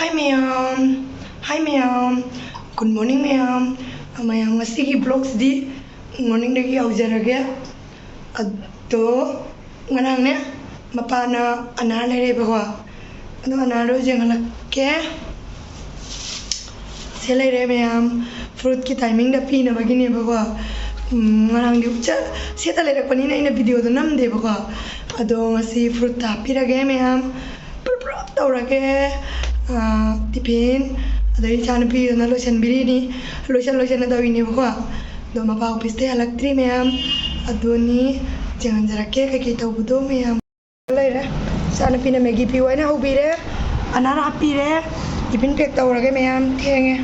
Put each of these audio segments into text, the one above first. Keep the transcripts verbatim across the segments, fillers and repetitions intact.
Hi ꯃꯌꯥꯝ, hi ꯃꯌꯥꯝ, good morning ꯃꯌꯥꯝ꯫ ꯃꯌꯥꯝ, ꯉꯁꯤꯒꯤ vlogꯁꯤꯗꯤ morningꯗꯒꯤ ꯍꯧꯖꯔꯒꯦ꯫ ꯑꯗꯣ ꯉꯔꯥꯡꯅꯦ, ꯃꯄꯥꯅ ꯑꯅꯥꯔ ꯂꯩꯔꯛꯑꯦꯕꯀꯣ꯫ ꯑꯗꯣ ꯑꯅꯥꯔꯗꯣ ꯌꯦꯡꯍꯜꯂꯛꯀꯦ꯫ ꯁꯦ ꯂꯩꯔꯦ ꯃꯌꯥꯝ, fruitꯀꯤ timingꯗ ꯄꯤꯅꯕꯒꯤꯅꯦꯕꯀꯣ꯫ ꯎꯝ, ꯉꯔꯥꯡꯗꯤ ꯎꯆ-, ꯁꯦꯠꯇ ꯂꯩꯔꯛꯄꯅꯤꯅ ꯑꯩꯅ videoꯗꯣ ꯅꯝꯗꯦꯕꯀꯣ꯫ ꯑꯗꯣ ꯉꯁꯤ fruitꯇ ꯍꯥꯞꯄꯤꯔꯒꯦ ꯃꯌꯥꯝ꯫ ꯄ꯭ꯔꯞ ꯄ꯭ꯔꯞ ꯇꯧꯔꯒꯦ꯫ ꯑꯥ, tiffin, ꯑꯗꯩ ꯏꯆꯥꯅꯨꯄꯤꯗꯨꯅ ꯂꯣꯏꯁꯟꯕꯤꯔꯤꯅꯤ꯫ ꯂꯣꯏꯁꯟ ꯂꯣꯏꯁꯟꯅ ꯇꯧꯔꯤꯅꯦꯕꯀꯣ꯫ ꯑꯗꯣ ꯃꯄꯥ officeꯇꯩ ꯍꯜꯂꯛꯇ꯭ꯔꯤ ꯃꯌꯥꯝ꯫ ꯑꯗꯨꯅꯤ, ꯌꯦꯡꯍꯟꯖꯔꯛꯀꯦ ꯀꯩꯀꯩ ꯇꯧꯕꯗꯣ ꯃꯌꯥꯝ꯫ ꯂꯩꯔꯦ꯫ ꯏꯆꯥꯅꯨꯄꯤꯅ Maggi ꯄꯤꯌꯨ ꯍꯥꯏꯅ ꯍꯧꯕꯤꯔꯦ꯫ ꯑꯅꯥꯔ ꯍꯥꯞꯄꯤꯔꯦ꯫ Tiffin pack ꯇꯧꯔꯒꯦ ꯃꯌꯥꯝ, ꯊꯦꯡꯉꯦ꯫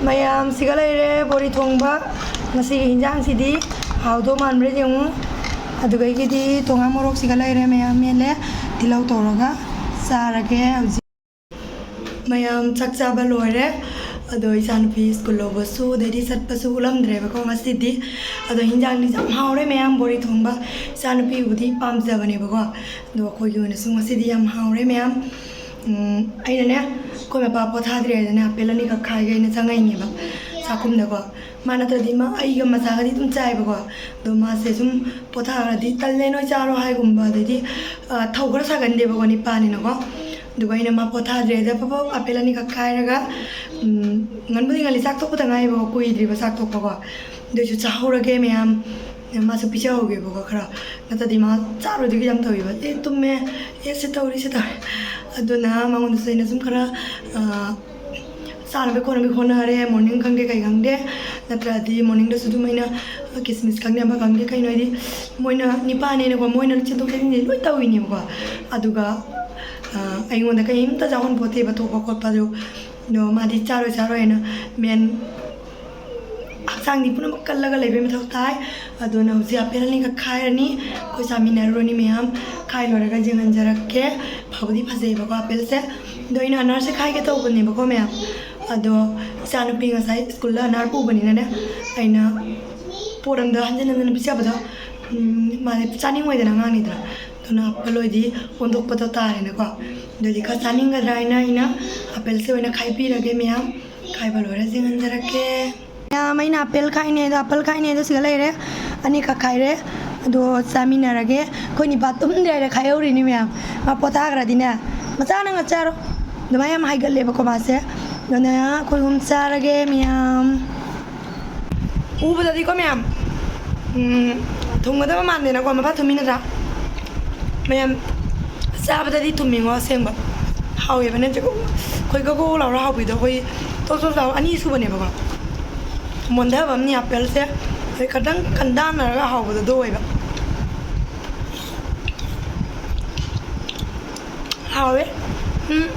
ꯃꯌꯥꯝ, ꯁꯤꯒ ꯂꯩꯔꯦ ꯕꯣꯔꯤ ꯊꯣꯡꯕ꯫ ꯉꯁꯤꯒꯤ ꯏꯟꯖꯥꯡꯁꯤꯗꯤ ꯍꯥꯎꯗꯧ ꯃꯥꯟꯕ꯭ꯔꯥ ꯌꯦꯡꯉꯨ꯫ ꯑꯗꯨꯗꯒꯤꯗꯤ ꯇꯣꯉꯥꯟ ꯃꯣꯔꯣꯛꯁꯤꯒ ꯂꯩꯔꯦ ꯃꯌꯥꯝ, ꯃꯦꯠꯂꯦ꯫ ꯇꯤꯜꯍꯧ ꯇꯧꯔꯒ ꯆꯥꯔꯒꯦ ꯍꯧꯖꯤꯛ꯫ ꯃꯌꯥꯝ, ꯆꯥꯛ ꯆꯥꯕ ꯂꯣꯏꯔꯦ꯫ ꯑꯗꯣ ꯏꯆꯥꯅꯨꯄꯤ ꯁ꯭ꯀꯨꯜ ꯂꯧꯕꯁꯨ ꯑꯗꯩꯗꯤ ꯆꯠꯄꯁꯨ ꯎꯠꯂꯝꯗ꯭ꯔꯦꯕꯀꯣ ꯉꯁꯤꯗꯤ꯫ ꯑꯗꯣ ꯍꯤꯟꯖꯥꯡꯗꯤ ꯌꯥꯝ ꯍꯥꯎꯔꯦ ꯃꯌꯥꯝ, ꯕꯣꯔꯤ ꯊꯣꯡꯕ꯫ ꯏꯆꯥꯅꯨꯄꯤꯕꯨꯗꯤ ꯄꯥꯝꯖꯕꯅꯦꯕꯀꯣ꯫ ꯑꯗꯣ ꯑꯩꯈꯣꯏꯒꯤ ꯑꯣꯏꯅꯁꯨ ꯉꯁꯤꯗꯤ ꯌꯥꯝ ꯍꯥꯎꯔꯦ ꯃꯌꯥꯝ꯫ ꯎꯝ, ꯑꯩꯅꯅꯦ, ꯑꯩꯈꯣꯏ ꯃꯄꯥ ꯄꯣꯊꯥꯗ꯭ꯔꯦꯗꯅꯦ, ꯑꯄꯦꯜ ꯑꯅꯤꯈꯛ ꯈꯥꯏꯒꯦ ꯑꯩꯅ ꯆꯪꯉꯛꯏꯅꯦꯕ ꯆꯥꯛꯈꯨꯝꯗꯀꯣ꯫ ꯃꯥ ꯅꯠꯇ꯭ꯔꯗꯤ ꯃꯥ ꯑꯩꯒ ꯃꯆꯥꯒꯗꯤ ꯑꯗꯨꯝ ꯆꯥꯏꯕꯀꯣ꯫ ꯑꯗꯣ ꯃꯥꯁꯦ ꯁꯨꯝ ꯄꯣꯊꯥꯔꯗꯤ "ꯇꯜꯂꯦ, ꯅꯣꯏ ꯆꯥꯔꯣ" ꯍꯥꯏꯒꯨꯝꯕ, ꯑꯗꯩꯗꯤ, ꯑ, ꯊꯧ ꯈꯔ ꯁꯥꯒꯟꯗꯦꯕꯀꯣ, ꯅꯤꯄꯥꯅꯤꯅꯀꯣ꯫ ꯑꯗꯨꯒ ꯑꯩꯅ ꯃꯥ ꯄꯣꯊꯥꯗ꯭ꯔꯦꯗ ꯄꯞ ꯄꯞ ꯑꯄꯦꯜ ꯑꯅꯤꯈꯛ ꯈꯥꯏꯔꯒ, ꯎꯝ, ꯉꯟꯕꯨꯗꯤ ꯉꯜꯂꯤ, ꯆꯥꯛ ꯇꯣꯛꯄꯗ ꯉꯥꯏꯕꯀꯣ, ꯀꯨꯏꯗ꯭ꯔꯤꯕ ꯆꯥꯛ ꯇꯣꯛꯄꯀꯣ꯫ ꯑꯗꯨꯏꯁꯨ ꯆꯥꯍꯧꯔꯒꯦ ꯃꯌꯥꯝ, ꯃꯥꯁꯨ ꯄꯤꯖꯍꯧꯒꯦꯕꯀꯣ ꯈꯔ, ꯅꯠꯇ꯭ꯔꯗꯤ ꯃꯥ ꯆꯥꯔꯣꯏꯗꯣꯏꯒꯤ ꯌꯥꯝ ꯇꯧꯋꯦꯕ, "ꯑꯦ ꯇꯨꯝꯃꯦ, ꯑꯦ ꯁꯤ ꯇꯧꯔꯤ, ꯁꯤ ꯇꯧꯔꯤ"꯫ ꯑꯗꯨꯅ ꯃꯉꯣꯟꯗꯁꯨ ꯑꯩꯅ ꯁꯨꯝ ꯈꯔ, ꯑ, ꯆꯥꯅꯕ ꯈꯣꯠꯅꯕ ꯍꯣꯠꯅꯔꯦ, morning ꯈꯪꯗꯦ ꯀꯩ ꯈꯪꯗꯦ, ꯅꯠꯇ꯭ꯔꯗꯤ morningꯗꯁꯨ ꯑꯗꯨꯝ ꯑꯩꯅ ꯀꯤꯁꯃꯤꯁ ꯈꯪꯗꯦ ꯑꯃ ꯈꯪꯗꯦ, ꯀꯩꯅꯣ ꯍꯥꯏꯗꯤ ꯃꯣꯏꯅ ꯅꯤꯄꯥꯅꯦꯅꯀꯣ, ꯃꯣꯏꯅ ꯆꯦꯟꯊꯣꯛ ꯆꯦꯟꯁꯤꯟꯁꯦ ꯂꯣꯏ ꯇꯧꯋꯤꯅꯦꯕꯀꯣ꯫ ꯑꯗꯨꯒ, ꯑ, ꯑꯩꯉꯣꯟꯗ ꯀꯩꯝꯇ ꯆꯥꯍꯟ ꯄꯣꯠꯇꯦꯕ, ꯊꯣꯛꯄ ꯈꯣꯠꯄꯗꯣ꯫ ꯑꯗꯣ ꯃꯥꯗꯤ ꯆꯥꯔꯣꯏ ꯆꯥꯔꯣꯏ ꯍꯥꯏꯅ ꯃꯦꯟ ꯍꯛꯆꯥꯡꯗꯤ ꯄꯨꯝꯅꯃꯛ ꯀꯜꯂꯒ ꯂꯩꯕꯩ ꯃꯊꯧ ꯇꯥꯏ꯫ ꯑꯗꯨꯅ ꯍꯧꯖꯤꯛ ꯑꯄꯦꯜ ꯑꯅꯤꯈꯛ ꯈꯥꯏꯔꯅꯤ, ꯑꯩꯈꯣꯏ ꯆꯥꯃꯤꯟꯅꯔꯨꯔꯅꯤ ꯃꯌꯥꯝ꯫ ꯈꯥꯏ ꯂꯣꯏꯔꯒ ꯌꯦꯡꯍꯟꯖꯔꯛꯀꯦ꯫ ꯐꯕꯨꯗꯤ ꯐꯖꯩꯕꯀꯣ ꯑꯄꯦꯜꯁꯦ꯫ ꯑꯗꯣ ꯑꯩꯅ ꯑꯅꯥꯔꯁꯦ ꯈꯥꯏꯒꯦ ꯇꯧꯕꯅꯦꯕꯀꯣ ꯃꯌꯥꯝ꯫ ꯑꯗꯣ ꯏꯆꯥꯅꯨꯄꯤ ꯉꯁꯥꯏ ꯁ꯭ꯀꯨꯜꯗ ꯑꯅꯥꯔ ꯄꯨꯕꯅꯤꯅꯅꯦ, ꯑꯩꯅ ꯄꯣꯠ ꯑꯝꯗ ꯍꯟꯖꯤꯟ ꯍꯟꯖꯤꯟ ꯄꯤꯖꯕꯗꯣ, ꯎꯝ, ꯃꯥꯗꯤ ꯆꯥꯅꯤꯡꯉꯣꯏꯗꯅ ꯑꯉꯥꯡꯅꯤꯗꯅ꯫ ꯑꯗꯨꯅ ꯑꯄꯦꯜ ꯍꯣꯏꯗꯤ ꯑꯣꯟꯊꯣꯛꯄꯗꯣ ꯇꯥꯔꯦꯅꯀꯣ꯫ ꯑꯗꯨꯗꯤ ꯈꯔ ꯆꯥꯅꯤꯡꯒꯗ꯭ꯔꯥ ꯍꯥꯏꯅ ꯑꯩꯅ ꯑꯦꯄꯜꯁꯦ ꯑꯣꯏꯅ ꯈꯥꯏꯕꯤꯔꯒꯦ ꯃꯌꯥꯝ꯫ ꯈꯥꯏꯕ ꯂꯣꯏꯔ ꯌꯦꯡꯍꯟꯖꯔꯛꯀꯦ꯫ ꯃꯌꯥꯝ, ꯑꯩꯅ ꯑꯦꯄꯜ ꯈꯥꯏꯅꯦ ꯑꯗꯣ, ꯑꯦꯄꯜ ꯈꯥꯏꯅꯦ ꯑꯗꯣ ꯁꯤꯒ ꯂꯩꯔꯦ꯫ ꯑꯅꯤꯈꯛ ꯈꯥꯏꯔꯦ꯫ ꯑꯗꯣ ꯆꯥꯃꯤꯟꯅꯔꯒꯦ꯫ ꯑꯩꯈꯣꯏ ꯅꯤꯄꯥ ꯇꯨꯝꯗ꯭ꯔꯦ ꯍꯥꯏꯔꯦ, ꯈꯥꯏꯍꯧꯔꯤꯅꯤ ꯃꯌꯥꯝ꯫ ꯃꯥ ꯄꯣꯊꯥꯈ꯭ꯔꯗꯤꯅꯦ, ꯃꯆꯥ ꯅꯪꯅ ꯆꯥꯔꯣ꯫ ꯑꯗꯨꯃꯥꯏꯅ ꯌꯥꯝ ꯍꯥꯏꯒꯠꯂꯦꯕꯀꯣ ꯃꯥꯁꯦ꯫ ꯑꯗꯨꯅ ꯑꯩꯈꯣꯏ ꯑꯍꯨꯝ ꯆꯥꯔꯒꯦ ꯃꯌꯥꯝ꯫ ꯎꯕꯗꯗꯤꯀꯣ ꯃꯌꯥꯝ, ꯎꯝ, ꯊꯨꯝꯒꯗꯕ ꯃꯥꯟꯗꯦꯅꯀꯣ, ꯃꯐꯥ ꯊꯨꯝꯃꯤ ꯅꯠꯇ꯭ꯔꯥ? ꯃꯌꯥꯝ, ꯆꯥꯕꯗꯗꯤ ꯊꯨꯝꯃꯤꯉꯣ ꯑꯁꯦꯡꯕ꯫ ꯍꯥꯎꯋꯦꯕ ꯅꯠꯇ꯭ꯔꯦꯀꯣ, ꯑꯩꯈꯣꯏ ꯒꯣ ꯒꯣ ꯂꯥꯎꯔ ꯍꯥꯎꯕꯤꯗꯣ, ꯑꯩꯈꯣꯏ ꯇꯣꯞ ꯇꯣꯞ ꯂꯥꯎꯔ ꯑꯅꯤ ꯁꯨꯕꯅꯦꯕꯀꯣ꯫ ꯃꯣꯟꯊꯕ ꯑꯃꯅꯤ ꯑꯦꯄꯜꯁꯦ, ꯑꯩꯈꯣꯏ ꯈꯇꯪ ꯀꯟꯗꯥꯟꯅꯔꯒ ꯍꯥꯎꯕꯗꯣ ꯑꯗꯨ ꯑꯣꯏꯕ꯫ ꯍꯥꯎꯋꯦ꯫ ꯎꯝ꯫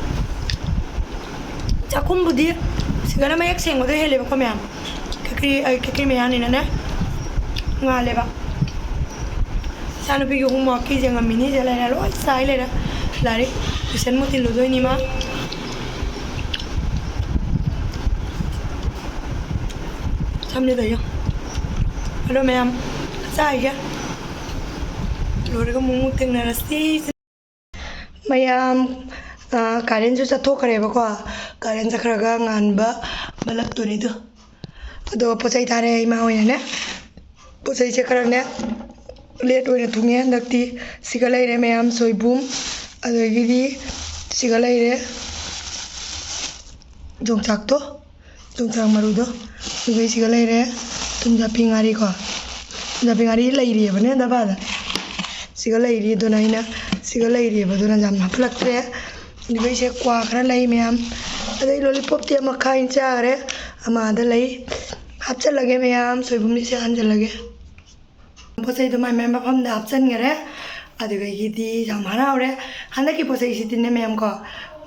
ꯆꯥꯛꯈꯨꯝꯕꯨꯗꯤ ꯁꯤꯒꯅ ꯃꯌꯦꯛ ꯁꯦꯡꯕꯗꯣ ꯍꯦꯜꯂꯦꯕꯀꯣ ꯃꯌꯥꯝ꯫ ꯀꯦꯀ꯭ꯔꯤ, ꯑꯩ ꯀꯦꯀ꯭ꯔꯤ ꯃꯌꯥꯅꯤꯅꯅꯦ ꯉꯥꯜꯂꯦꯕ꯫ ꯏꯆꯥꯅꯨꯄꯤꯒꯤ homeworkꯀꯤ ꯌꯦꯡꯉꯝꯃꯤꯅꯤ, ꯁꯤꯗ ꯂꯩꯔꯦ, ꯂꯣꯏ ꯆꯥꯏ ꯂꯩꯔꯦ꯫ ꯂꯥꯏꯔꯤꯛ tuition ꯃꯨꯛ ꯊꯤꯜꯂꯨꯗꯣꯏꯅꯤ ꯃꯥ꯫ ꯁꯝꯅꯤꯗ ꯌꯦꯡꯉꯣ꯫ ꯑꯗꯣ ꯃꯌꯥꯝ, ꯆꯥꯏꯒꯦ꯫ ꯂꯣꯏꯔꯒ ꯑꯃꯨꯛ, ꯑꯃꯨꯛ ꯊꯦꯡꯅꯔꯁꯤ꯫ ꯃꯌꯥꯝ, ꯑ, ꯀꯥꯔꯦꯟꯁꯨ ꯆꯠꯊꯣꯛꯈ꯭ꯔꯦꯕꯀꯣ꯫ ꯀꯥꯔꯦꯟ ꯆꯠꯈ꯭ꯔꯒ ꯉꯥꯟꯕ ꯕꯂꯞꯇꯨꯅꯤꯗꯣ꯫ ꯑꯗꯣ ꯄꯣꯠ ꯆꯩ ꯊꯥꯔꯦ ꯏꯃꯥ ꯍꯣꯏꯅꯅꯦ꯫ ꯄꯣꯠ ꯆꯩꯁꯦ ꯈꯔꯅꯦ late ꯑꯣꯏꯅ ꯊꯨꯡꯉꯦ ꯍꯟꯗꯛꯇꯤ꯫ ꯁꯤꯒ ꯂꯩꯔꯦ ꯃꯌꯥꯝ, ꯁꯣꯏꯕꯨꯝ, ꯑꯗꯒꯤꯗꯤ ꯁꯤꯒ ꯂꯩꯔꯦ ꯌꯣꯡꯆꯥꯛꯇꯣ, ꯌꯣꯡꯆꯥꯛ ꯃꯔꯨꯗꯣ꯫ ꯑꯗꯨꯒ ꯁꯤꯒ ꯂꯩꯔꯦ ꯊꯨꯝꯖꯥꯛꯄꯤ ꯉꯥꯔꯤꯀꯣ꯫ ꯊꯨꯝꯖꯥꯛꯄꯤ ꯉꯥꯔꯤ ꯂꯩꯔꯤꯑꯕꯅꯦ ꯗꯕꯥꯗ꯫ ꯁꯤꯒ ꯂꯩꯔꯤ, ꯑꯗꯨꯅ ꯑꯩꯅ ꯁꯤꯒ ꯂꯩꯔꯤꯑꯕ, ꯑꯗꯨꯅ ꯌꯥꯝ ꯍꯥꯞꯄꯠꯂꯛꯇ꯭ꯔꯦ꯫ ꯑꯗꯨꯒ ꯑꯩꯁꯦ ꯀ꯭ꯋꯥ ꯈꯔ ꯂꯩ ꯃꯌꯥꯝ꯫ ꯑꯗꯩ ꯂꯣꯂꯤꯄꯣꯞꯇꯤ ꯑꯃ ꯈꯥꯏꯅ ꯆꯥꯈ꯭ꯔꯦ, ꯑꯃ ꯑꯥꯗ ꯂꯩ꯫ ꯍꯥꯞꯆꯜꯂꯒꯦ ꯃꯌꯥꯝ, ꯁꯣꯏꯕꯨꯝꯁꯦ ꯍꯥꯟꯖꯜꯂꯒꯦ꯫ ꯄꯣꯠ ꯆꯩꯗꯣ ꯃꯥꯏ ꯃꯥꯏ ꯃꯐꯝꯗ ꯍꯥꯞꯆꯟꯈꯔꯦ꯫ ꯑꯗꯨꯗꯒꯤꯗꯤ ꯌꯥꯝ ꯍꯔꯥꯎꯔꯦ꯫ ꯍꯟꯗꯛꯀꯤ ꯄꯣꯠ ꯆꯩꯁꯤꯗꯤꯅꯦ ꯃꯌꯥꯝ ꯀꯣ,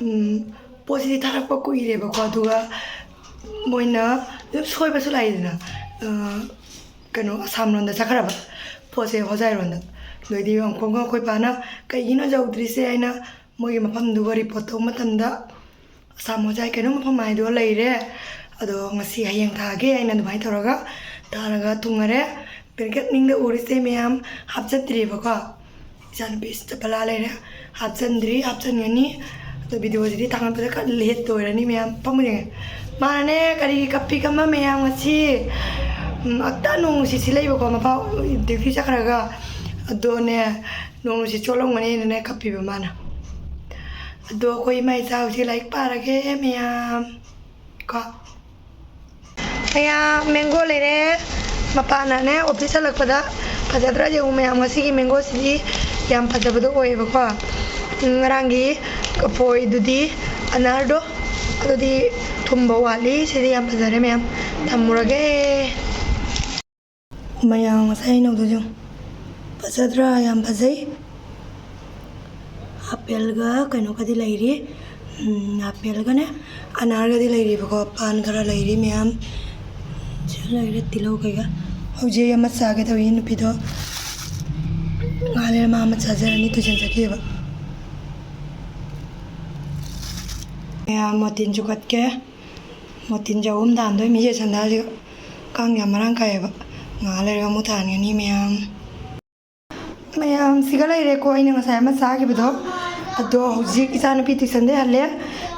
ꯎꯝ, ꯄꯣꯠꯁꯤꯗꯤ ꯊꯥꯔꯛꯄ ꯀꯨꯏꯔꯦꯕꯀꯣ, ꯑꯗꯨꯒ ꯃꯣꯏꯅ ꯑꯗꯨꯝ ꯁꯣꯏꯕꯁꯨ ꯂꯥꯛꯏꯗꯅ, ꯑ, ꯀꯩꯅꯣ, ꯑꯁꯥꯝ ꯂꯣꯝꯗ ꯆꯠꯈ꯭ꯔꯕ ꯄꯣꯠꯁꯦ ꯍꯣꯖꯥꯏꯔꯣꯝꯗ꯫ ꯑꯗꯨꯏꯗꯤ ꯌꯦꯡꯉꯣ, ꯑꯩꯈꯣꯏ ꯄꯥꯅ "ꯀꯩꯒꯤꯅꯣ ꯌꯧꯗ꯭ꯔꯤꯁꯦ?" ꯍꯥꯏꯅ ꯃꯣꯏꯒꯤ ꯃꯐꯝꯗꯨꯒ report ꯇꯧꯕ ꯃꯇꯝꯗ, ꯑꯁꯥꯝ ꯍꯣꯖꯥꯏ ꯀꯩꯅꯣ ꯃꯐꯝ ꯍꯥꯏꯗꯣ ꯂꯩꯔꯦ꯫ ꯑꯗꯣ ꯉꯁꯤ ꯍꯌꯦꯡ ꯊꯥꯒꯦ ꯍꯥꯏꯅ ꯑꯗꯨꯃꯥꯏꯅ ꯇꯧꯔꯒ ꯊꯥꯔꯒ ꯊꯨꯡꯉꯔꯦ꯫ ꯕ꯭ꯂꯦꯡꯀꯦꯠ ꯃꯅꯤꯡꯗ ꯎꯔꯤꯁꯦ ꯃꯌꯥꯝ ꯍꯥꯞꯆꯠꯇ꯭ꯔꯤꯕꯀꯣ꯫ ꯏꯆꯥꯅꯨꯄꯤ ꯆꯄꯂꯥ ꯂꯩꯔꯦ, ꯍꯥꯞꯆꯤꯟꯗ꯭ꯔꯤ, ꯍꯥꯞꯆꯤꯟꯒꯅꯤ꯫ ꯑꯗꯣ ꯚꯤꯗꯤꯑꯣꯁꯤꯗꯤ ꯊꯥꯡꯒꯠꯄꯗ ꯈꯔ ꯂꯦꯠ ꯑꯣꯏꯔꯅꯤ ꯃꯌꯥꯝ꯫ ꯐꯝꯃꯨ ꯌꯦꯡꯉꯦ꯫ ꯃꯥꯅꯅꯦ ꯀꯔꯤꯒꯤ ꯀꯞꯄꯤ ꯀꯝꯃ ꯃꯌꯥꯝ ꯉꯁꯤ? ꯎꯝ, ꯑꯛꯇ ꯅꯣꯡ ꯅꯨꯡꯁꯤꯠ ꯁꯤꯠꯂꯛꯏꯕꯀꯣ, ꯃꯄꯥ ꯗ꯭ꯌꯨꯇꯤ ꯆꯠꯈ꯭ꯔꯒ꯫ ꯑꯗꯣꯅꯦ, ꯅꯣꯡ ꯅꯨꯡꯁꯤꯠ ꯆꯣꯠꯂꯝꯒꯅꯤꯅꯅꯦ ꯀꯞꯄꯤꯕ ꯃꯥꯅ꯫ ꯑꯗꯣ ꯑꯩꯈꯣꯏ ꯏꯃꯥ ꯏꯆꯥ ꯍꯧꯖꯤꯛ ꯂꯥꯏꯔꯤꯛ ꯄꯥꯔꯒꯦ ꯃꯌꯥꯝ꯫ ꯀꯣ꯫ ꯃꯌꯥꯝ, ꯃꯦꯡꯒꯣ ꯂꯩꯔꯦ꯫ ꯃꯄꯥꯅꯅꯦ ꯑꯣꯐꯤꯁ ꯍꯜꯂꯛꯄꯗ ꯐꯖꯗ꯭ꯔꯥ ꯌꯦꯡꯉꯨ ꯃꯌꯥꯝ, ꯉꯁꯤꯒꯤ ꯃꯦꯡꯒꯣꯁꯤꯗꯤ ꯌꯥꯝ ꯐꯖꯕꯗꯣ ꯑꯣꯏꯌꯦꯕꯀꯣ꯫ ꯎꯝ, ꯉꯔꯥꯡꯒꯤ ꯀꯐꯣꯏꯗꯨꯗꯤ, ꯑꯅꯥꯔꯗꯣ, ꯑꯗꯨꯗꯤ ꯊꯨꯝꯕ ꯋꯥꯠꯂꯤ꯫ ꯁꯤꯗꯤ ꯌꯥꯝ ꯐꯖꯔꯦ ꯃꯌꯥꯝ, ꯊꯝꯃꯨꯔꯒꯦ꯫ ꯃꯌꯥꯝ, ꯉꯁꯥꯏ ꯍꯩꯅꯧꯗꯨꯁꯨ ꯐꯖꯗ꯭ꯔꯥ? ꯌꯥꯝ ꯐꯖꯩ꯫ ꯑꯥꯄꯦꯜꯒ ꯀꯩꯅꯣꯒꯗꯤ ꯂꯩꯔꯤ꯫ ꯎꯝ, ꯑꯥꯄꯦꯜꯒꯅꯦ ꯑꯅꯥꯔꯒꯗꯤ ꯂꯩꯔꯤꯕꯀꯣ꯫ ꯄꯥꯟ ꯈꯔ ꯂꯩꯔꯤ ꯃꯌꯥꯝ꯫ ꯁꯤ ꯂꯩꯔꯦ ꯇꯤꯜꯍꯧ ꯀꯩꯀꯥ꯫ ꯍꯧꯖꯤꯛ ꯑꯃ ꯆꯥꯒꯦ ꯇꯧꯔꯤ ꯅꯨꯄꯤꯗꯣ꯫ ꯉꯥꯏꯍꯥꯛ ꯂꯩꯔ ꯃꯥ ꯑꯃ ꯆꯥꯖꯔꯅꯤ, ꯇꯨꯏꯁꯟ ꯆꯠꯈꯤꯑꯕ꯫ ꯃꯌꯥꯝ, ꯃꯣꯇꯤꯟꯁꯨ ꯀꯠꯀꯦ꯫ ꯃꯣꯇꯤꯟꯁꯦ ꯑꯍꯨꯝ ꯊꯥꯟꯗꯣꯏ ꯃꯤꯁꯦ ꯁꯟꯗꯥꯁꯤꯒ꯫ ꯀꯥꯡ ꯌꯥꯝ ꯃꯔꯥꯡ ꯀꯥꯏꯌꯦꯕ꯫ ꯉꯥꯏꯍꯥꯛ ꯂꯩꯔꯒ ꯑꯃꯨꯛ ꯊꯥꯟꯒꯅꯤ ꯃꯌꯥꯝ꯫ ꯃꯌꯥꯝ, ꯁꯤꯒ ꯂꯩꯔꯦꯀꯣ ꯑꯩꯅ ꯉꯁꯥꯏ ꯑꯃ ꯆꯥꯈꯤꯕꯗꯣ꯫ ꯑꯗꯣ ꯍꯧꯖꯤꯛ ꯏꯆꯥꯅꯨꯄꯤ ꯇꯨꯏꯁꯟꯗꯩ ꯍꯜꯂꯦ꯫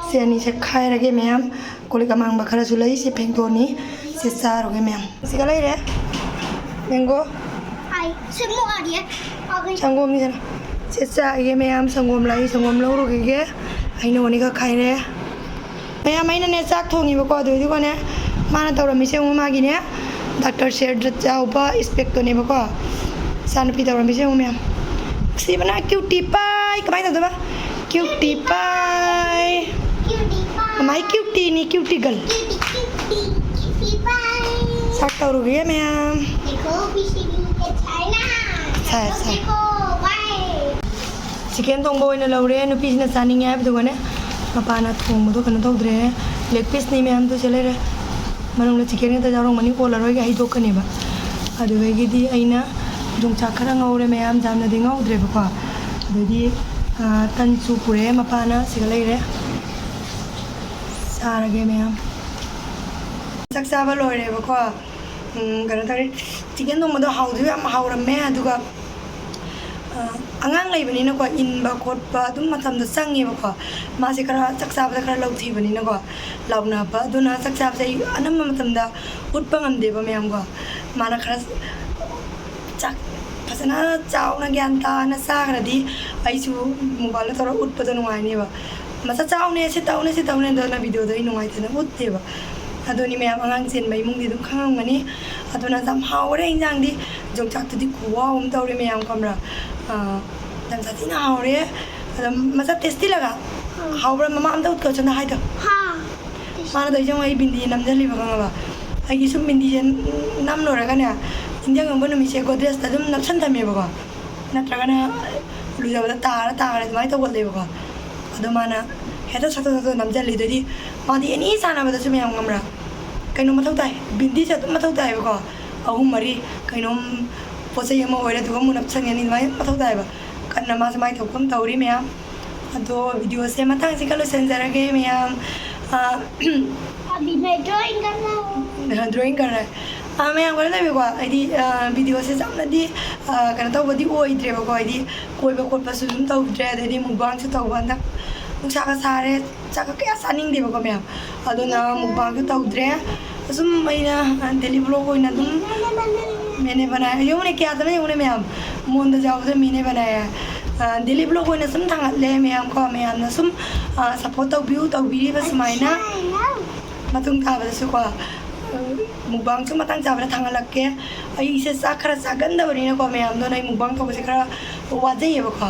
ꯁꯦ ꯑꯅꯤꯁꯦ ꯈꯥꯏꯔꯒꯦ ꯃꯌꯥꯝ꯫ ꯀꯣꯜ ꯂꯤꯛ ꯑꯃꯥꯡꯕ ꯈꯔꯁꯨ ꯂꯩ, ꯁꯤ ꯐꯦꯡꯗꯣꯛꯑꯅꯤ꯫ ꯁꯤ ꯆꯥꯔꯨꯒꯦ ꯃꯌꯥꯝ꯫ ꯁꯤꯒ ꯂꯩꯔꯦ ꯃꯦꯡꯒꯣ꯫ ꯍꯥꯏ, ꯁꯤ ꯃꯨꯛ ꯑꯥꯔꯤꯌꯦ꯫ ꯑꯥꯒꯤ꯫ ꯁꯪꯒꯣꯝꯅꯤꯗꯅ꯫ ꯁꯤ ꯆꯥꯒꯦ ꯃꯌꯥꯝ, ꯁꯪꯒꯣꯝ ꯂꯩ, ꯁꯪꯒꯣꯝ ꯂꯧꯔꯨꯈꯤꯒꯦ꯫ ꯑꯩꯅ ꯑꯣꯅꯤꯒ ꯈꯥꯏꯔꯦ꯫ ꯃꯌꯥꯝ, ꯑꯩꯅꯅꯦ ꯆꯥꯛ ꯊꯣꯡꯉꯤꯕꯀꯣ, ꯑꯗꯨꯗꯨꯒꯅꯦ ꯃꯥꯅ ꯇꯧꯔꯝꯃꯤꯁꯦ ꯑꯃꯨꯛ ꯃꯥꯒꯤꯅꯦ ꯗꯥꯛꯇꯔ ꯁꯦꯠꯇ ꯌꯥꯎꯕ ꯏꯁꯄꯦꯛꯇꯣꯅꯦꯕꯀꯣ꯫ ꯏꯆꯥꯅꯨꯄꯤ ꯇꯧꯔꯝꯃꯤꯁꯦ ꯑꯃꯨꯛ ꯃꯌꯥꯝ꯫ ꯅꯨꯡꯁꯤꯕꯅ ꯀ꯭ꯌꯨꯇꯤ ꯄꯥꯏ꯫ ꯀꯃꯥꯏꯅ ꯇꯧꯗꯣꯏꯕ? ꯀ꯭ꯌꯨꯇꯤ ꯄꯥꯏ꯫ ꯀ꯭ꯌꯨꯇꯤ ꯄꯥꯏ꯫ ꯃꯃꯥꯏ ꯀ꯭ꯌꯨꯇꯤꯅꯤ, cutie girl. Cutie, cutie, cutie ꯄꯥꯏ꯫ ꯆꯥꯛ ꯇꯧꯔꯨꯒꯦ ꯃꯌꯥꯝ꯫ ꯗꯦꯈꯣ, ꯄꯤꯁꯤꯕꯤ ꯀꯦ ꯆꯥꯏꯅꯥ꯫ ꯁꯥꯏ, ꯁꯥꯏ꯫ ꯗꯦꯈꯣ, ꯕꯥꯏ꯫ ꯆꯤꯀꯦꯟ ꯊꯣꯡꯕ ꯑꯣꯏꯅ ꯂꯧꯔꯦ꯫ ꯅꯨꯄꯤꯁꯤꯅ ꯆꯥꯅꯤꯡꯉꯦ ꯍꯥꯏꯕꯗꯨꯒꯅꯦ ꯃꯄꯥꯅ ꯊꯣꯡꯕꯗꯣ ꯀꯩꯅꯣ ꯇꯧꯗ꯭ꯔꯦ꯫ ꯂꯦꯒ ꯄꯤꯁꯅꯤ ꯃꯌꯥꯝꯗꯨ ꯁꯤ ꯂꯩꯔꯦ꯫ ꯃꯅꯨꯡꯗ ꯆꯤꯀꯦꯟ ꯈꯛꯇ ꯌꯥꯎꯔꯝꯒꯅꯤ, ꯑꯣꯜꯂꯔꯣꯏꯒꯦ, ꯍꯩꯗꯣꯛꯀꯅꯦꯕ꯫ ꯑꯗꯨꯗꯒꯤꯗꯤ ꯑꯩꯅ ꯌꯣꯡꯆꯥꯛ ꯈꯔ ꯉꯧꯔꯦ ꯃꯌꯥꯝ, ꯌꯥꯝꯅꯗꯤ ꯉꯧꯗ꯭ꯔꯦꯕꯀꯣ꯫ ꯑꯗꯩꯗꯤ, ꯑꯥ, ꯇꯟꯁꯨ ꯄꯨꯔꯛꯑꯦ, ꯃꯄꯥꯅ ꯁꯤꯒ ꯂꯩꯔꯦ꯫ ꯆꯥꯔꯒꯦ ꯃꯌꯥꯝ꯫ ꯆꯥꯛ ꯆꯥꯕ ꯂꯣꯏꯔꯦꯕꯀꯣ꯫ ꯎꯝ, ꯀꯩꯅꯣ ꯇꯧꯔꯦ, ꯆꯤꯀꯦꯟ ꯊꯣꯡꯕꯗꯣ ꯍꯥꯎꯗꯤ ꯌꯥꯝ ꯍꯥꯎꯔꯝꯃꯦ꯫ ꯑꯗꯨꯒ ꯑꯉꯥꯡ ꯂꯩꯕꯅꯤꯅꯀꯣ, ꯏꯟꯕ ꯈꯣꯠꯄ ꯑꯗꯨꯝ ꯃꯇꯝꯗꯣ ꯆꯪꯉꯦꯕꯀꯣ꯫ ꯃꯥꯁꯦ ꯈꯔ ꯆꯥꯛ ꯆꯥꯕꯗ ꯈꯔ ꯂꯧꯊꯤꯕꯅꯤꯅꯀꯣ, ꯂꯥꯎꯅꯕ꯫ ꯑꯗꯨꯅ ꯆꯥꯛ ꯆꯥꯕꯁꯦ ꯑꯩ ꯑꯅꯝꯕ ꯃꯇꯝꯗ ꯎꯠꯄ ꯉꯝꯗꯦꯕ ꯃꯌꯥꯝꯀꯣ꯫ ꯃꯥꯅ ꯈꯔ ꯆꯥꯛ ꯐꯖꯅ ꯆꯥꯎꯅ ꯒ꯭ꯌꯥꯟ ꯇꯥꯅ ꯆꯥꯈ꯭ꯔꯗꯤ ꯑꯩꯁꯨ ꯃꯣꯕꯥꯏꯜꯗ ꯇꯧꯔꯒ ꯎꯠꯄꯗꯣ ꯅꯨꯡꯉꯥꯏꯅꯦꯕ꯫ ꯃꯆꯥ ꯆꯥꯎꯅꯦ, ꯁꯤ ꯇꯧꯅꯦ, ꯁꯤ ꯇꯧꯅꯦ, ꯑꯗꯨꯅ ꯚꯤꯗꯤꯑꯣꯗꯣ ꯑꯩ ꯅꯨꯡꯉꯥꯏꯇꯅ ꯎꯠꯇꯦꯕ꯫ ꯑꯗꯨꯅꯤ ꯃꯌꯥꯝ, ꯑꯉꯥꯡ ꯆꯦꯟꯕ ꯏꯃꯨꯡꯗꯤ ꯑꯗꯨꯝ ꯈꯪꯉꯝꯒꯅꯤ꯫ ꯑꯗꯨꯅ ꯌꯥꯝ ꯍꯥꯎꯔꯦ ꯏꯟꯖꯥꯡꯗꯤ꯫ ꯌꯣꯡꯆꯥꯛꯇꯨꯗꯤ ꯈꯨꯍꯥꯎ ꯑꯃ ꯇꯧꯔꯦ ꯃꯌꯥꯝ, ꯈꯪꯕ꯭ꯔꯥ? ꯑꯥ, ꯌꯥꯝ ꯁꯥꯊꯤꯅ ꯍꯥꯎꯔꯦ꯫ ꯑꯗꯣ ꯃꯆꯥ ꯇꯦꯁꯇꯤ ꯂꯒꯥ꯫ ꯍꯥꯎꯕ꯭ꯔꯥ? ꯃꯃꯥ ꯑꯝꯇ ꯎꯠꯀꯣ, ꯁꯣꯝꯗ ꯍꯥꯏꯗꯣ꯫ ꯍꯥ꯫ ꯃꯥꯅ ꯇꯧꯔꯤꯁꯦ ꯌꯦꯡꯉꯣ, ꯑꯩ ꯕꯤꯟꯗꯤ ꯅꯝꯖꯜꯂꯤꯕ, ꯈꯪꯉꯕ? ꯑꯩꯒꯤ ꯁꯨꯝ ꯕꯤꯟꯗꯤꯁꯦ ꯅꯝ ꯂꯣꯏꯔꯒꯅꯦ, ꯏꯟꯖꯥꯡ ꯌꯣꯟꯕ ꯅꯨꯃꯤꯠꯁꯦ ꯒꯣꯗ꯭ꯔꯦꯖꯇ ꯑꯗꯨꯝ ꯅꯞꯁꯟ ꯊꯝꯃꯦꯕꯀꯣ꯫ ꯅꯠꯇ꯭ꯔꯒꯅ ꯂꯨꯖꯕꯗ ꯇꯥꯔ ꯇꯥꯔꯦ ꯑꯗꯨꯃꯥꯏꯅ ꯇꯧꯒꯜꯂꯦꯕꯀꯣ꯫ ꯑꯗꯣ ꯃꯥꯅ ꯍꯦꯛꯇ ꯁꯠ ꯁꯠ ꯁꯠ ꯁꯠ ꯅꯝꯁꯤꯜꯂꯤꯗꯨꯗꯤ, ꯃꯥꯗꯤ ꯑꯦꯅꯤ ꯁꯥꯟꯅꯕꯗꯁꯨ ꯃꯌꯥꯝ ꯈꯪꯕ꯭ꯔꯥ, ꯀꯩꯅꯣ ꯃꯊꯧ ꯇꯥꯏ, ꯕꯤꯟꯗꯤ ꯁꯦꯠ ꯑꯗꯨꯝ ꯃꯊꯧ ꯇꯥꯏꯌꯦꯕꯀꯣ꯫ ꯑꯍꯨꯝ ꯃꯔꯤ ꯀꯩꯅꯣꯝ ꯄꯣꯠ ꯆꯩ ꯑꯃ ꯑꯣꯏꯔꯦ, ꯑꯗꯨꯒ ꯑꯃꯨꯛ ꯅꯞꯁꯟꯒꯅꯤ, ꯑꯗꯨꯃꯥꯏꯅ ꯃꯊꯧ ꯇꯥꯏꯌꯦꯕ꯫ ꯀꯟꯅ ꯃꯥꯁꯨ ꯃꯥꯏ ꯊꯣꯛꯄ ꯑꯃ ꯇꯧꯔꯤ ꯃꯌꯥꯝ꯫ ꯑꯗꯣ ꯚꯤꯗꯤꯑꯣꯁꯦ ꯃꯇꯥꯡꯁꯤꯒ ꯂꯣꯏꯁꯤꯟꯖꯔꯒꯦ ꯃꯌꯥꯝ꯫ ꯑ, अभी मैं ड्राइंग कर रहा हूँ। ड्राइंग कर रहा है। ꯑ, ꯃꯌꯥꯝ ꯀꯩꯅꯣ ꯇꯧꯕꯤꯀꯣ, ꯍꯥꯏꯗꯤ, ꯑ, ꯚꯤꯗꯤꯑꯣꯁꯦ ꯌꯥꯝꯅꯗꯤ, ꯑ, ꯀꯩꯅꯣ ꯇꯧꯕꯗꯤ ꯑꯣꯏꯗ꯭ꯔꯦꯕꯀꯣ, ꯍꯥꯏꯗꯤ ꯀꯣꯏꯕ ꯈꯣꯠꯄꯁꯨ ꯑꯗꯨꯝ ꯇꯧꯗ꯭ꯔꯦ, ꯑꯗꯩꯗꯤ ꯃꯨꯛꯕꯥꯡꯁꯨ ꯇꯧꯕ ꯍꯟꯗꯛ ꯅꯨꯡꯁꯥꯒ ꯁꯥꯔꯦ, ꯆꯥꯛꯀ ꯀꯌꯥ ꯆꯥꯅꯤꯡꯗꯦꯕꯀꯣ ꯃꯌꯥꯝ, ꯑꯗꯨꯅ ꯃꯨꯛꯕꯥꯡꯁꯨ ꯇꯧꯗ꯭ꯔꯦ꯫ ꯑꯁꯨꯝ ꯑꯩꯅ, ꯑ, ꯗꯦꯂꯤ ꯕ꯭ꯂꯣꯒ ꯑꯣꯏꯅ ꯑꯗꯨꯝ ꯃꯦꯅꯦ ꯕꯅꯥꯏ, ꯌꯦꯡꯉꯨꯅꯦ ꯀꯌꯥꯗꯅ ꯌꯦꯡꯉꯨꯅꯦ ꯃꯌꯥꯝ, ꯃꯣꯟꯗ ꯌꯥꯎꯕꯗ ꯃꯦꯅꯦ ꯕꯅꯥꯏ꯫ ꯑ, ꯗꯦꯂꯤ ꯕ꯭ꯂꯣꯒ ꯑꯣꯏꯅ ꯁꯨꯝ ꯊꯥꯡꯒꯠꯂꯦ ꯃꯌꯥꯝ ꯀꯣ, ꯃꯌꯥꯝꯅ ꯁꯨꯝ, ꯑ, ꯁꯞꯄꯣꯔꯠ ꯇꯧꯕꯤꯌꯨ, ꯇꯧꯕꯤꯔꯤꯕ ꯁꯨꯃꯥꯏꯅ꯫ ꯃꯇꯨꯡ ꯇꯥꯕꯗꯁꯨꯀꯣ, ꯑ, ꯃꯨꯛꯕꯥꯡꯁꯨ ꯃꯇꯥꯡ ꯆꯥꯕꯗ ꯊꯥꯡꯒꯠꯂꯛꯀꯦ꯫ ꯑꯩꯁꯦ ꯆꯥꯛ ꯈꯔ ꯆꯥꯒꯟꯗꯕꯅꯤꯅꯀꯣ ꯃꯌꯥꯝꯗꯣ, ꯑꯩ ꯃꯨꯛꯕꯥꯡ ꯇꯧꯕꯁꯦ ꯈꯔ ꯋꯥꯖꯩꯌꯦꯕꯀꯣ꯫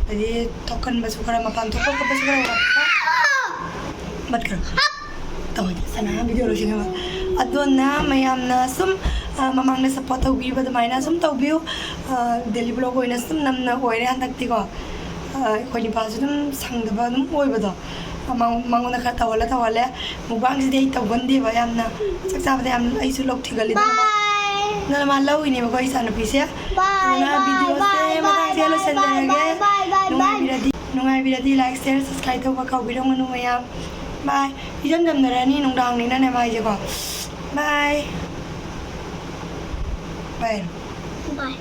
ꯍꯥꯏꯗꯤ ꯊꯣꯛꯀꯟꯕꯁꯨ ꯈꯔ, ꯃꯄꯥꯟ ꯊꯣꯛꯄ ꯈꯣꯠꯄꯁꯨ ꯈꯔ ꯋꯥꯠꯄ꯫ ꯃꯠꯈ꯭ꯔꯣ꯫ ꯇꯧꯍꯟꯒꯦ, ꯁꯅꯥ ꯚꯤꯗꯤꯑꯣ ꯂꯣꯏꯁꯤꯟꯅꯕ꯫ ꯑꯗꯨꯅ ꯃꯌꯥꯝꯅ ꯁꯨꯝ, ꯑ, ꯃꯃꯥꯡꯗ ꯁꯞꯄꯣꯔꯠ ꯇꯧꯕꯤꯕ ꯑꯗꯨꯃꯥꯏꯅ ꯁꯨꯝ ꯇꯧꯕꯤꯌꯨ꯫ ꯑ, ꯗꯦꯂꯤ ꯕ꯭ꯂꯣꯒ ꯑꯣꯏꯅ ꯁꯨꯝ ꯅꯝꯅ ꯑꯣꯏꯔꯦ ꯍꯟꯗꯛꯇꯤꯀꯣ꯫ ꯑ, ꯑꯩꯈꯣꯏ ꯅꯨꯄꯥꯁꯨ ꯑꯗꯨꯝ ꯁꯪꯗꯕ ꯑꯗꯨꯝ ꯑꯣꯏꯕꯗꯣ꯫ ꯑ, ꯃꯉꯣꯟ-, ꯃꯉꯣꯟꯗ ꯈꯔ ꯇꯧꯍꯜꯂꯦ, ꯇꯧꯍꯜꯂꯦ꯫ ꯃꯨꯛꯕꯥꯡꯁꯤꯗꯤ ꯑꯩ ꯇꯧꯒꯟꯗꯦꯕ ꯌꯥꯝꯅ꯫ ꯆꯥꯛ ꯆꯥꯕꯗ ꯌꯥꯝ ꯑꯩꯁꯨ ꯂꯧ ꯊꯤꯒꯜꯂꯤꯗꯅ꯫ ꯕꯥꯏ꯫ ꯑꯗꯨꯅ ꯃꯥ ꯂꯧꯏꯅꯦꯕꯀꯣ, ꯏꯆꯥꯅꯨꯄꯤꯁꯦ꯫ ꯕꯥꯏ, ꯑꯗꯨꯅ ꯕꯥꯏ, ꯚꯤꯗꯤꯑꯣꯁꯦ ꯕꯥꯏ, ꯃꯇꯥꯡꯁꯤꯗ ꯕꯥꯏ, ꯂꯣꯏꯁꯤꯟꯖꯔꯒꯦ꯫ ꯕꯥꯏ, ꯕꯥꯏ, ꯕꯥꯏ, ꯕꯥꯏ, ꯕꯥꯏ꯫ ꯅꯨꯡꯉꯥꯏꯕꯤꯔꯗꯤ, ꯅꯨꯡꯉꯥꯏꯕꯤꯔꯗꯤ like, share, subscribe ꯇꯧꯕ ꯀꯥꯎꯕꯤꯔꯝꯒꯅꯨ ꯃꯌꯥꯝ꯫ ꯕꯥꯏ꯫ ꯏꯆꯝ ꯆꯝꯅꯔꯅꯤ, ꯅꯨꯡꯗꯥꯡꯅꯤꯅꯅꯦ ꯃꯥꯏꯁꯦꯀꯣ꯫ ꯕꯥꯏ꯫ ꯕꯥꯏ꯫ ꯕꯥꯏ꯫